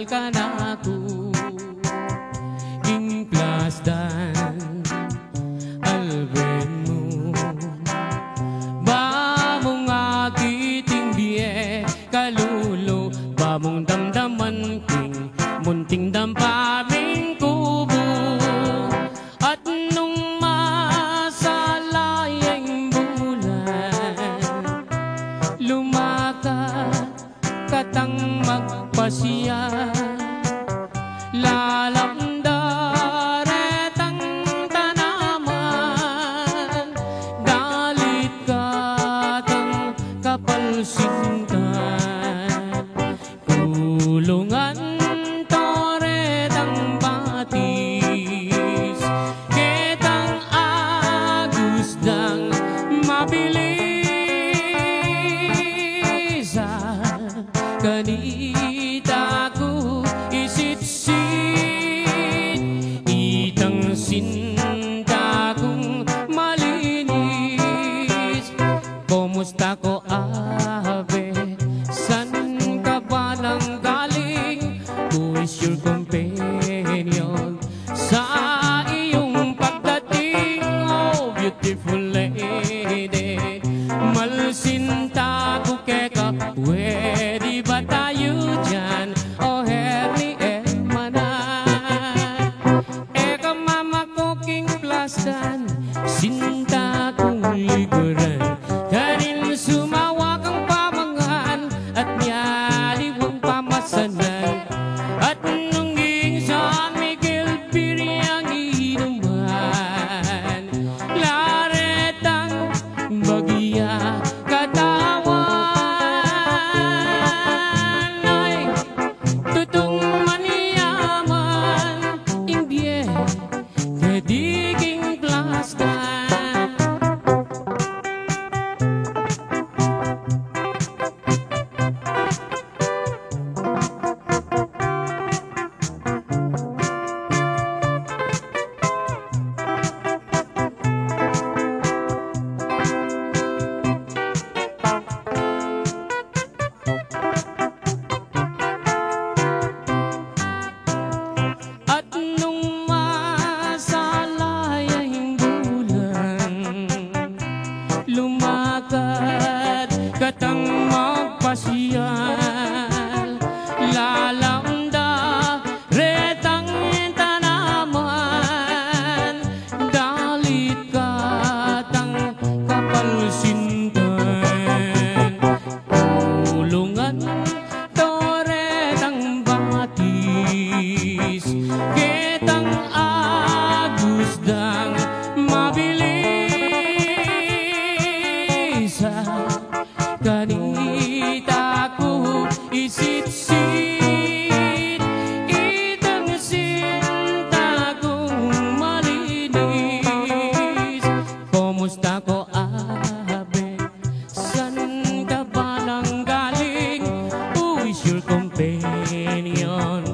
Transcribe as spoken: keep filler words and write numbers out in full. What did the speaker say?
kanaku king plasdan, alben mu. Ba mung akit ing bie kalulu, ba mung damdaman king munting dampa ming kubu. At nung masala ya ing bulan, lumakad katang magpasiar, lalam da retang tanaman, dalit katang kapalsintan. Kulungan to retang batis, ketang agus dang mabilis. Kanita ku isitsit itang sinta kung malinis. Kumusta ko, abe? San ka ba nang galing? Who is your companion? Sa iyong pagdating, oh beautiful lady, malsinta ku keka, pwede ba tayo diyan? O herni, hermana, e ka mamaku king plasdan, sinta kung liguran. Karin sumawa kang pamangan at mialiwang pamasanan. At nung ing San Miguel bir yang inuman, la retang bagya katawan. Ay, tutung manyaman ing bie keti king plasdan. At nung masala ya ing bulan, lumakad katang magpasiar, lalam da retang tanaman, dalit katang kapalsintan. Kulungan to retang batis, ketang agus dang mabilis. Kanita ku isitsit itang sinta kung malinis. Kumusta ko, abe? San ka ba nang galing? Who is your companion?